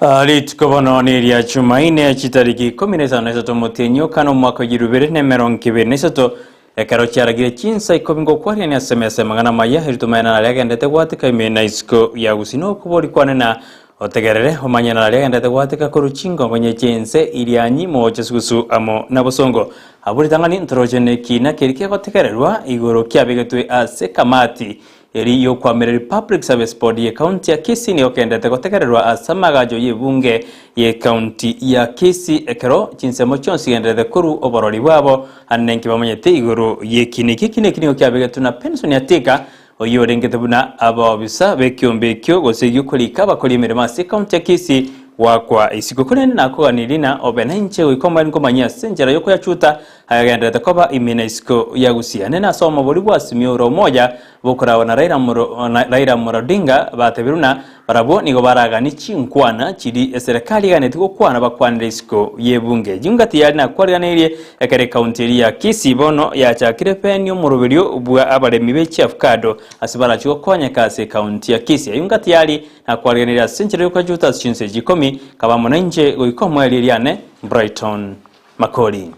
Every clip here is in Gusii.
Rituko bono neria Chumaine, chitariki 13 omotienyi o kane omwaka o 2023, ekero chiaragire chinsa ikomi ngokwariania ase emesa y'amang'ana amaya, erio tomanye nararia agendete goateka ime na isiko ya gusii nokobori kwane na otegerere omanye nararia agendete goateka korwa chingongo chi'ense Irianyi, Moocha, Sugusu amo na Bosongo. Abwo ritang'ani ntoroche nekina keria kegotegererwa igoro kiabegetwe ase ekamati Eri y'okoamereri Public Service Board y'Ecounty ya Kisii nigo kendete gotegererwa ase amagacho y'ebunge y'Ecounty ya Kisii ekero chinsemo chionsi chigendererete korwa oborori bwabo ande ninki bamanyete igoro y'ekina eki. Ekina eki nigo kiabegetwe na Benson Atika oyio orengete buna abaobisa b'ekiombe ekio gose gi'okorika abakori emeremo ase Ecounty ya Kisii goakwa isiko korende nakoganirie na obe nainche goika omweri nkomanyie ase enchera y'okoyachuta Ayagendererete koba ime na isiko ya Gusii. Ane nase omobori bwa Azimio ore omoya bokorawa na Raila Raila Amolo Odinga batebirwe na barabwo nigo baraganie chinkwana chiri eserekari eganetie gokwana bakwanere isiko y'ebunge. Jinga tiyari nakwariganeirie ekero ekaunti eria ya Kisii bono yachakire beni omoroberio bwa abaremi be chiafukado ase barachie gokonyeka ase ekaunti ya Kisii. Ayunga tiyari nakwariganeirie ase enchera yokoyachuta ase chinsa echi ikomi kaba amo nainche goika omoerio eriane Brighton. Makori.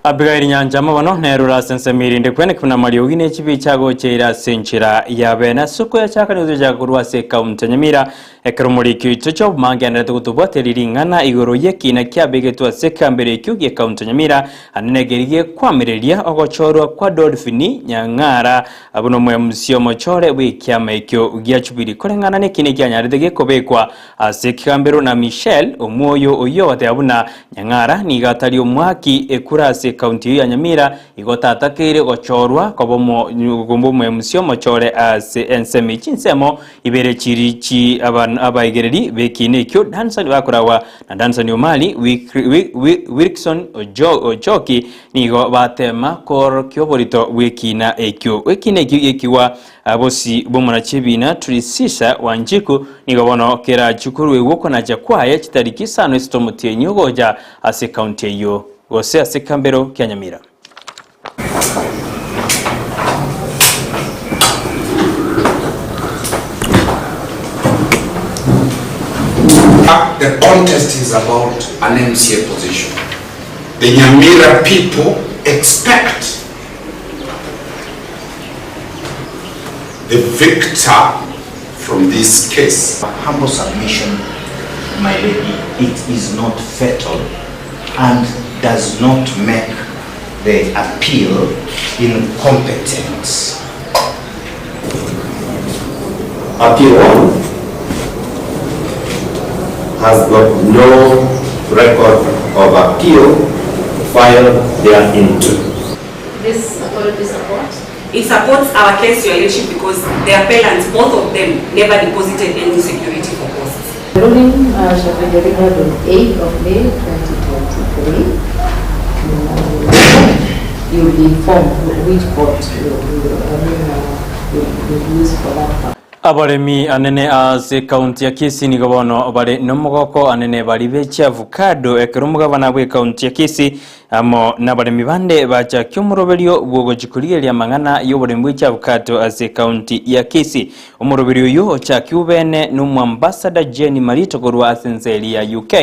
Abigaili Nyanchama bono nerure ase ensemo erinde kweneka buna amariogi ne chibicha agocheire ase enchera ya bene ase okoyachaka nigo tochaka korwa ase ekaunti ya Nyamira Ekero omoriki oito Job magendererete gotobwateria ring'ana igoro y'ekiina kiabegetwe ase ekegambero ekio gi'ekaunti ya Nyamira, ande nekeria gekwamireria ogochorwa kwa Dolphine Nyang'ara buna omoemusia omochore bw'ekiama ekio gia Jubilee koreng'ana nekiina ekianyarete gekobekwa ase ekegambero na Michelle Omwoyo oyio ogoteba buna Nyang'ara nigo atari omwaki ekura ase ekaunti eyio ya Nyamira igo tatakeire gochorwa koba omoemusia omochore ase ensemo chinsemo Ibere chiri chi abaigereri b'ekiina ekio Danson bakoragwa na Danson Omari, Wilkson Ochoki nigo batema koorokia oborito bw'ekiina ekio. Ekiina ekio gekigwa bosi bw'omonachi ebiina Trisisa Wanjiku nigo bono kerachie koruegwa okonacha kwaye chitariki isano isatu omotienyi ogocha ase ekaunti eyio gose ase ekambero kia Nyamira. The contest is about an MCA position. The Nyamira people expect the victor from this case. Humble submission, my lady, it is not fatal and does not make the appeal incompetent. Appeal 1 has got no record of appeal filed thereinto. This authority supports? It supports our case, Your Ladyship, because the appellants, both of them, never deposited any security for costs. The ruling shall be delivered on 8th of May 2023. You will be informed which court you, you, I mean, you, you use for that purpose. Abaremi anene ase ekaunti ya Kisii nigo bono bare nomogoko anene baria be chiavocado ekero omogabana bw'ekaunti ya Kisii Amo nabaremi bande bachakia omoroberio bw'ogochia korigereria amang'ana y'oboremi bwe chiabukato ase ekaunti ya Kisii. Omoroberio oyio ochakiwe bene n'Omoambassador Jenny Marito korwa ase ense eria ya UK.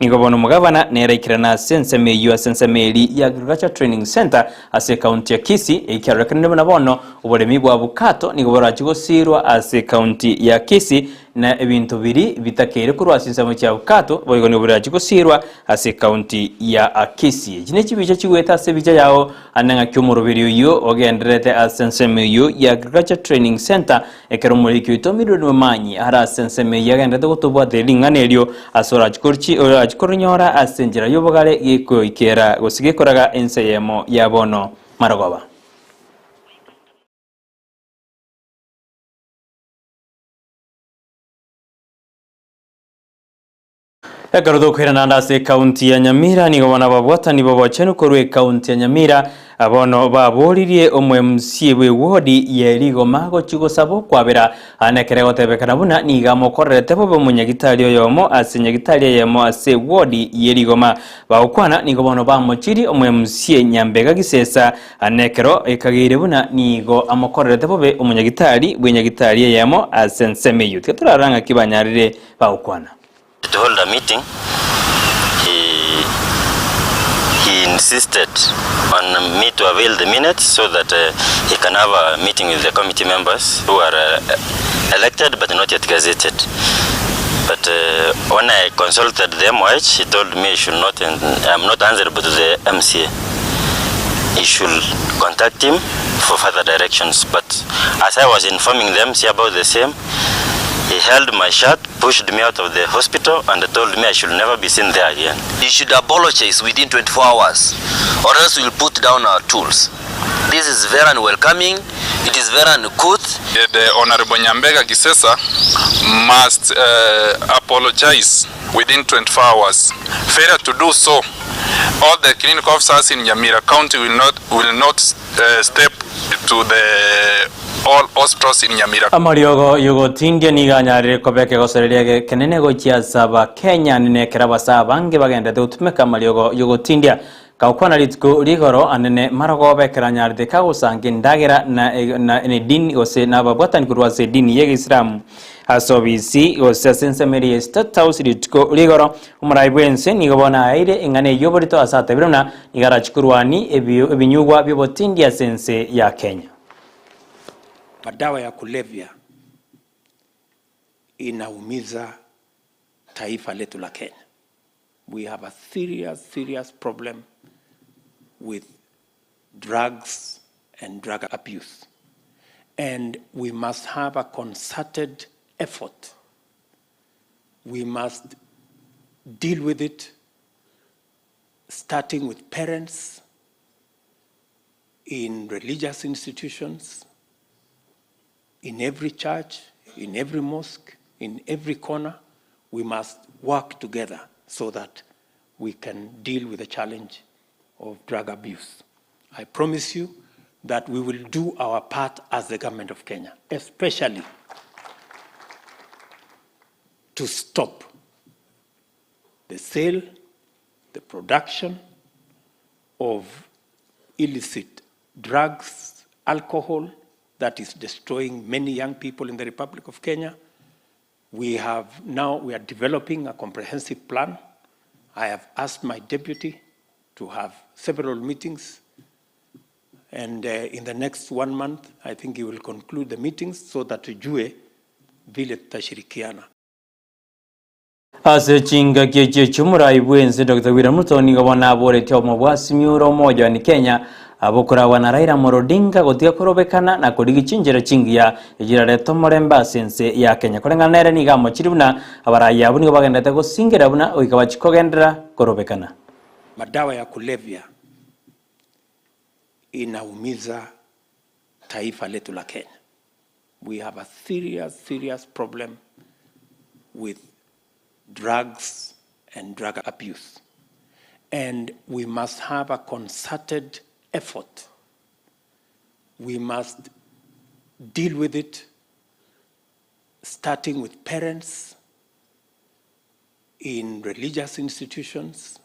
Nigo bono omogabana nere aikerana ase ensemo eyio ase ensemo eria ya Agriculture Training Centre ase ekaunti ya Kisii ekiarorekanire buna bono oboremi bwa abukato nigo borachie gosirwa ase ekaunti ya Kisii Na ebinto biria bitakeire korwa ase chinsemo chia Abukato boigo nigo birache gosiirwa ase ekaunti ya Kisii. Echi nechibicha chigwete ase ebicha yao ande ng'aki omoroberi oyio ogendererete ase ensemo eyio ya Agriculture Training Centre ekero omoriki oito Mildred Momanyi are ase ensemo eyio agendererete gotobwateria ring'ana erio ase orache korichi orache korinyora ase enchera y'obogare gekoikera gose gekoraga ense eyemo ya bono marogoba. Ekero tokoirana ande ase ekaunti ya Nyamira, nigo bono ababwatani b'obochenu korwa ekaunti ya Nyamira. Bono baboririe omo-MC bw'ewodi ye rigoma gochia gosaba okwabera aa nekero egotebekana buna nigo amokorerete bobe omonyagitari oyomo ase nyagitari eyemo ase ewodi ye rigoma. Bagokwana nigo bono bamochirie omo-MC Nyambega Gisesa aa nekero ekageire buna nigo amokorerete bobe omonyagitari bw'enyagitari eyemo ase ensemo eyio. Tiga torarora ng'aki banyarire bagokwana. To hold a meeting, he, he insisted on me to avail the minutes so that uh, he can have a meeting with the committee members who are uh, elected but not yet gazetted. But uh, when I consulted the MOH, he told me I should not, I'm not answerable to the MCA. He should contact him for further directions. But as I was informing the MCA about the same, he held my shirt, pushed me out of the hospital and told me I should never be seen there again. He should apologize within 24 hours or else we'll put down our tools. This is very unwelcoming. It is very uncouth. The Honorable Nyambega Gisesa must apologize within 24 hours. Failure to do so, all the clinical officers in Nyamira County will not, will not step to the all hospitals in Nyamira. Amariogo y'ogotindia nigo anyarire koba ekegosereria ekenene gochia ase Abakenya nekero abasae abange bagenderete gotumeka amariogo y'ogotindia. Kagokwana rituko rigoro anene marogoba ekero anyarete kagosanga endagera na na edini gose nababwatani korwa ase edini y'Egeisilamu ase obisi gose ase ensemo eria ya State House rituko rigoro. Omorai bw'ense nigo bono aeire eng'ana eyio oborito ase atebire buna nigo arachie korwania ebinyugwa bi'obotindi ase ense ya Kenya. Madawa ya kulevya inaumiza taifa letu la Kenya. We have a serious, serious problem with drugs and drug abuse. And we must have a concerted effort. We must deal with it, starting with parents, in religious institutions, in every church, in every mosque, in every corner. We must work together so that we can deal with the challenge of drug abuse. I promise you that we will do our part as the government of Kenya, especially to stop the sale, the production of illicit drugs, alcohol that is destroying many young people in the Republic of Kenya. We have now, we are developing a comprehensive plan. I have asked my deputy to have several meetings. And in the next one month, I think he will conclude the meetings so that tujue vile tutashirikiana. Ase chingaki echio chi'omorai bw'ense Doctor William Ruto nigo bono aboretie obomo bwa Azimio la Umoja One Kenya abokoragwa na Raila Amolo Odinga gotiga korobekana na korigia chinchera chingiya echirarete omorembe ase ense ya Kenya. Koreng'ana nere nigo amochirie buna abarai abwo nigo bagenderete gosingera buna goika bachie kogenderera korobekana. Madawa ya kulevya inaumiza taifa letu la Kenya. We have a serious, serious problem with drugs and drug abuse. And we must have a concerted effort. We must deal with it, starting with parents, in religious institutions,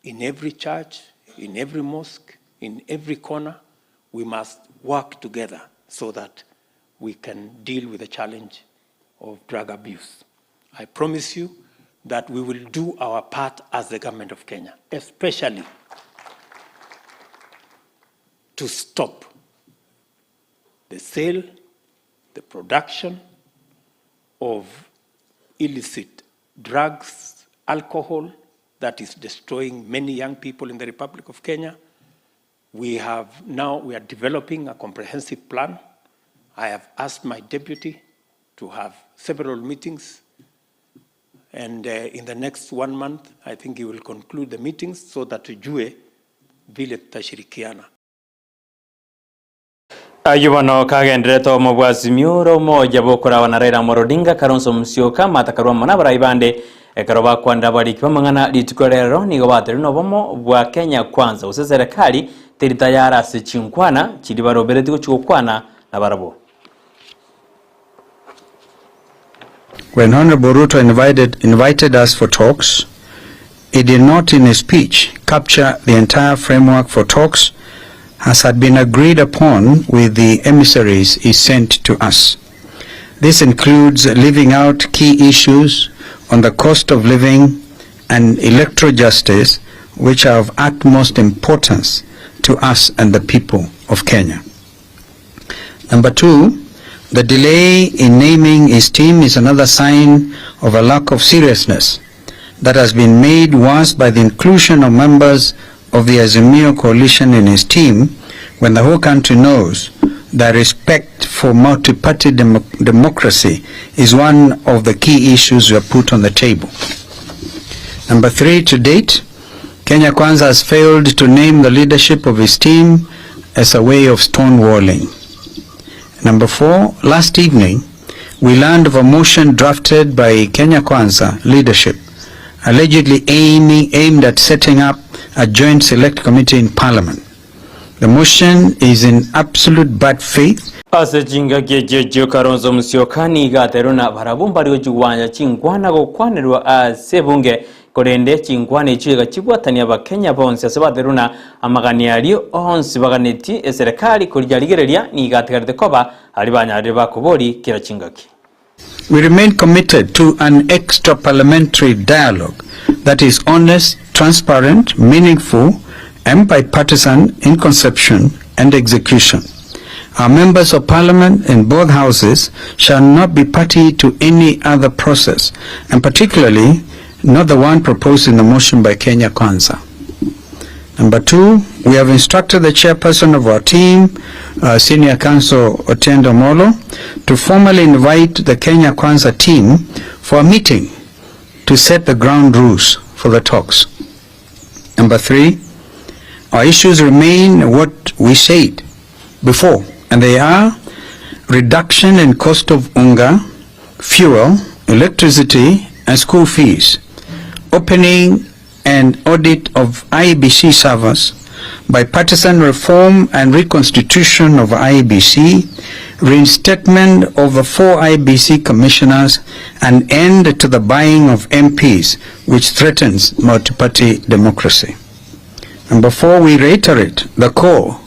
in every church, in every mosque, in every corner. We must work together so that we can deal with the challenge of drug abuse. I promise you that we will do our part as the government of Kenya, especially to stop the sale, the production of illicit drugs, alcohol that is destroying many young people in the Republic of Kenya. We have now, we are developing a comprehensive plan. I have asked my deputy to have several meetings. And in the next one month, I think he will conclude the meetings so that tujue vile tutashirikiana. Ayio bono kagendererete obomo bwa Azimio la Umoja bokoragwa na Raila Amolo Odinga, Kalonzo Musyoka, Martha Karua amo nabarai bande. Ekero bakwanire abariki b'amang'ana rituko rero nigo baterire nobomo bwa Kenya Kwanza gose eserekari teri tayari ase chinkwana chiria baroberetie gochia gokwana nabarabwo. When Honorable Ruto invited, invited us for talks, he did not in his speech capture the entire framework for talks as had been agreed upon with the emissaries he sent to us. This includes leaving out key issues on the cost of living and electoral justice, which are of utmost importance to us and the people of Kenya. Number two, the delay in naming his team is another sign of a lack of seriousness that has been made worse by the inclusion of members of the Azimio coalition in his team when the whole country knows that respect for multi-party democracy is one of the key issues we have put on the table. Number three, to date, Kenya Kwanza has failed to name the leadership of his team as a way of stonewalling. Number four, last evening, we learned of a motion drafted by Kenya Kwanza leadership, allegedly aiming, aimed at setting up a joint select committee in parliament. The motion is in absolute bad faith Ase chingaki echio echio Kalonzo Musyoka nigo aterwe na barabwo mbare gochia gwancha chinkwana gokwanerwa ase ebunge korende chinkwana echio iga chibwatania abakenya bonsi ase baterwe na amagani aria onsi baganetie eserekari koriarigereria nigo atigarete koba aria banyarire bakobori kera chingaki. We remain committed to an extra parliamentary dialogue that is honest, transparent, meaningful, and bipartisan in conception and execution. Our members of parliament in both houses shall not be party to any other process, and particularly not the one proposed in the motion by Kenya Kwanza. Number two, we have instructed the chairperson of our team, Senior Counsel Otiende Amollo, to formally invite the Kenya Kwanza team for a meeting to set the ground rules for the talks. Number three, our issues remain what we said before, and they are reduction in cost of unga, fuel, electricity, and school fees, opening and audit of IEBC servers, bipartisan reform and reconstitution of IEBC, reinstatement of the four IEBC commissioners, and end to the buying of MPs, which threatens multi-party democracy. Number four, we reiterate the call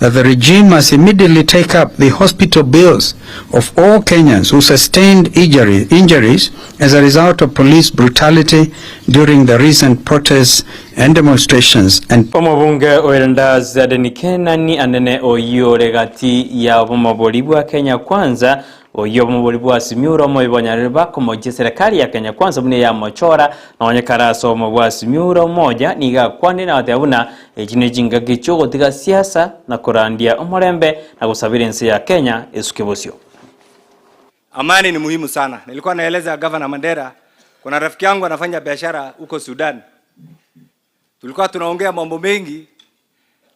that the regime must immediately take up the hospital bills of all Kenyans who sustained injuries as a result of police brutality during the recent protests and demonstrations and Omobunge o Eldas Aden Kenani anene oyio ore gati ya obomobori bwa Kenya Kwanza oyio obomobori bwa Azimio omoyo bonyarire bakomochia serikali ya Kenya Kwanza buna eyamochora nonye kare ase obomo bwa Azimio Umoja nigo akwanire na goteba buna echi ne chingaki chiogotiga siasa na korandia omorembe na gosabera ense ya Kenya esuke bosio. Amani ni muhimu sana. Nilikuwa naeleza Governor Mandera, kuna rafiki yangu anafanya biashara huko Sudan. Tulikuwa tunaongea mambo mengi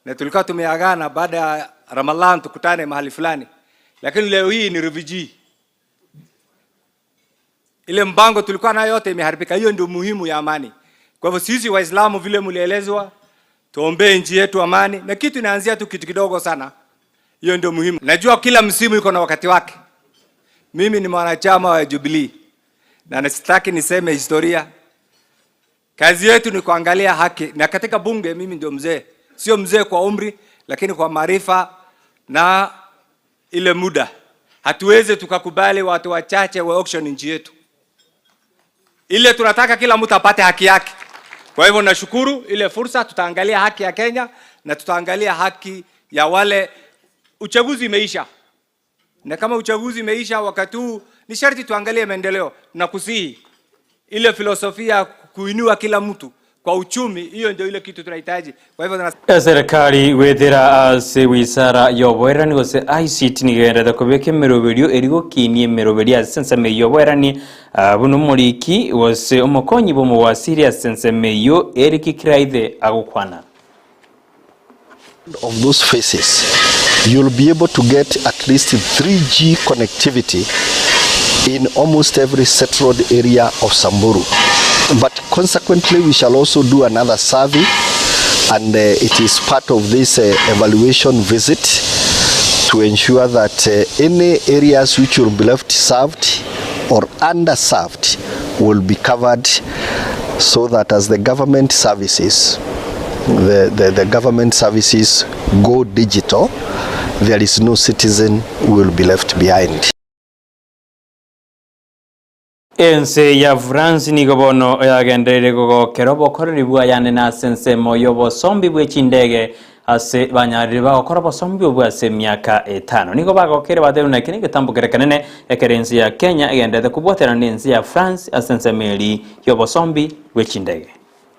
na tulikuwa tumeagana baada ya Ramadhan tukutane mahali fulani, lakini leo hii ni refugee. Ile mpango tulikuwa nayo yote imeharibika. Hiyo ndio muhimu ya amani. Kwa hivyo sisi Waislamu vile mlielezwa, tuombee nchi yetu amani, na kitu inaanzia tu kitu kidogo sana. Hiyo ndio muhimu. Najua kila msimu iko na wakati wake. Mimi ni mwanachama wa Jubilee na sitaki niseme historia. Kazi yetu ni kuangalia haki, na katika bunge mimi ndio mzee, sio mzee kwa umri, lakini kwa maarifa na ile muda. Hatuwezi tukakubali watu wachache wa auction nchi yetu. Ile tunataka kila mtu apate haki yake. Kwa hivyo nashukuru ile fursa, tutaangalia haki ya Kenya na tutaangalia haki ya wale. Uchaguzi imeisha, na kama uchaguzi imeisha wakati huu ni sharti tuangalie maendeleo na kusihi ile filosofia kuinua kila mtu kwa uchumi, hiyo ndio ile kitu tunahitaji. Kwa hivyo na Eserikari gwethera ase wizara ya oboerani gose ICT nigenderete kobeka emeroberio eri gokinia emeroberio ase ensemo eywo oboerani buna omoriki gose omokonyi bwa omowasiri ase ensemo eywo Eric Kiraithe agokwana. Of those faces, you'll be able to get at least 3G connectivity in almost every settled area of Samburu. But consequently, we shall also do another survey And it is part of this evaluation visit to ensure that any areas which will be left served or underserved will be covered so that as the government services the, the, the government services go digital there is no citizen who will be left behind. Ense ya France nigo bono yagendereire kogokera obokoreri bw'ayande na ase ensemo y'obosombi bwe chindege ase banyarire bagokora obosombi obwo ase emiaka etano. Nigo bagokeire batebirie buna eke negetambo kere ekenene ekero ense ya Kenya egendererete kobwaterana nense ya France ase ensemo eri y'obosombi bwe chindege.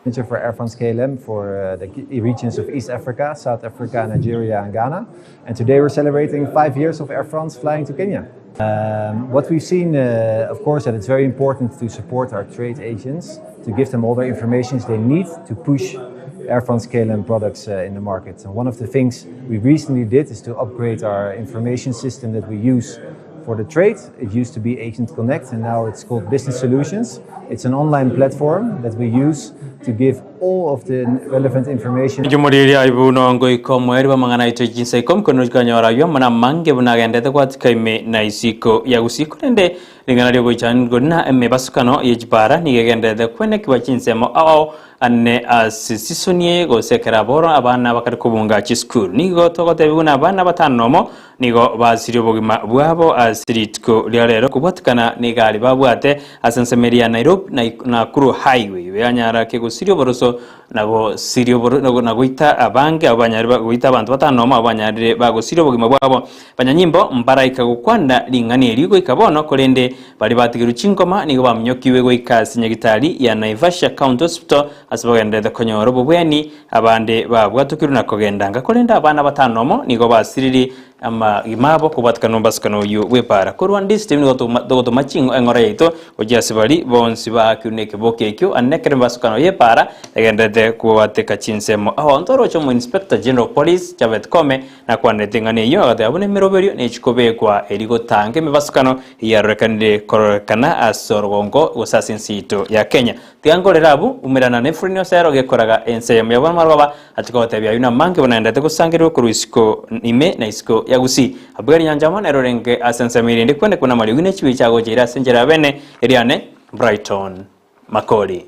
Manager for Air France KLM for the regions of East Africa, South Africa, Nigeria and Ghana. And today we're celebrating 5 years of Air France flying to Kenya. What we've seen, of course, that it's very important to support our trade agents, to give them all the information they need to push Air France KLM products in the market. And one of the things we recently did is to upgrade our information system that we use for the trade. It used to be Agent Connect and now it's called Business Solutions. It's an online platform that we use to give all of the relevant information. Inche omoriri aye buna ngoika omoerio bw'amang'ana aito chinsa ikomi korende chikanyora ayio amo namange buna agendete gwatika ime na isiko ya gusii korende ring'ana riogoichanigwa rina emebasukano ye chipara nigo egenderete kwenekigwa chinsemo ao ane ase sisonie gose ekero aboro abana bakare kobunga chisukuru. Nigo togotebigwa buna abana batano nomo Nigo basirie obogima bwabo ase rituko ria rero kobwatikana negari babwate ase ensemo eria ya Nairobi na Nakuru Highway yanyara kegosiria oboroso na gosiria oboro na goita abange abo banyarire goita abanto batano nomo abo banyarire bagosiria obogima bwabo. Banyanyimbo mbaraika gokwana ring'ana erio goika bono korende baria batigerwe chingoma nigo baminyokigwe goika ase nyagitari ya Naivasha County Hospital ase bagendererete konyora obobweni Abande babwatokirwe na kogenda anga, korende abana batano nomo nigo basiririe amagima abo kobwatikana nomobasukano oyio bw'epaara. Korwa ndisite nigo togotoma ching'o eng'ora yaito gochia ase baria bonsi baakirwe nekeboki ekio, ande nekero emebasukano y'epaara egendererete kobwateka chinsemo. Aho ntoroche omo Inspector General of Police Japhet Koome nakwanerete eng'ana eyio agateba buna emeroberio nechikobekwa erio gotanga emebasukano eyarorekanire kororekana ase orogongo gose ase ense yaito ya Kenya. Tiga nkorere abwo, umerana n'Efuroni ase gekoraga ense eyemo yabo amaroba, achia kogotebia ayio namange buna naendete gosangererwa korwa isiko ime na isiko ya gusii. Abigaili nyanchama nere orenge ase ensemo erinde kwende buna amariogi ne chibi chiagocheire ase enchera ya bene, eriane Brighton Makori.